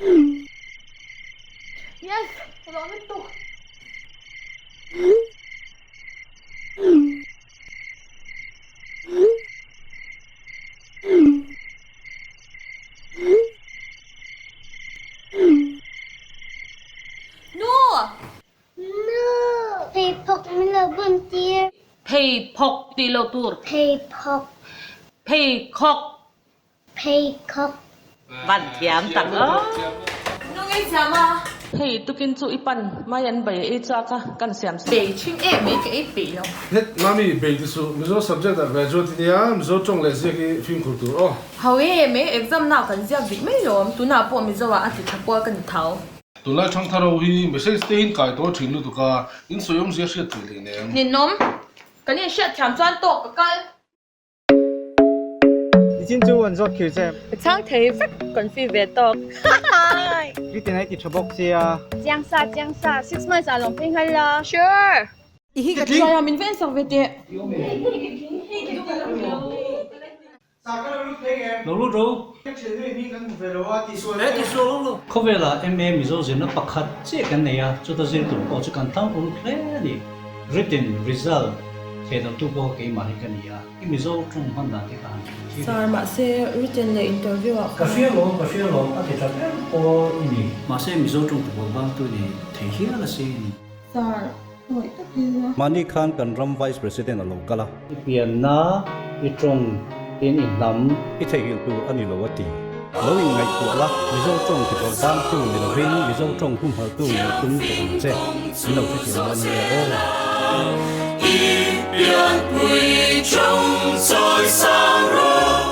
Yes, ka lawm lutuk. Nu! Nu! Pheiphawk min lo bun tir. Pheiphawk tih loh tur. Pheiphawk. Pheikhawk. Pheikhawk. Van thiam tak aw. Nu ngei thiam a. Hei tukin chu i pan mai an bei ei chak a kan siam sak. Bei thin em mai ka ei peih lo. Het mami bei ti suh Mizo subject ah graduate i nia Mizo tawng leh ziak i fimkhur tur aw. Ho e mai exam na kan ziak dik mai lawm tunah pawh Mizo ah a ti tha kual ka ni tho. Tunlai thangthar ho hi message te hin kai tawh thin lutuk a in sawi awmzia hriat theih hlei nem. Ninawm kan inhriat thiam chuan tawk ka kal. Nichin chu an zawt khir che. Ka chhang thei vek kan fi ve tawk. Written a i ti tha bawk sia. Chiang sa chiang sa six months ah lawng phei nghal la. Sure. I hi ka try a min ven sak ve teh. Lo lut ro. Khawvela MA Mizo zirna pakhat chiah kan nei a, chuta zir tur pawh chu kan thang uluk hle a ni. Written result thehdarhtu pawh keimah hi ka ni a, i Mizo tawng hman dan te kha han hrilh thil. Sir, mahse written leh interview ah Ka hria lo, ka hria lo, a ti tha ber pawh i ni. Mahse Mizo tawng ti bawlh bangtu ni thei hial asin. Sir, ngawih takin a. Mahni khan kan ram Vice President a lo kal a. I pianna, i tawng, tin i hnam. I theihnghilh tur a ni lo a ti. Lo inngaihtuah la, Mizo tawng ti bawlh bangtu ni lovin Mizo tawng humhalhtu ni tum tawh ang che. Min lo hrethiam dawn a nia aw. I pianpui chawng chawi sang rawh.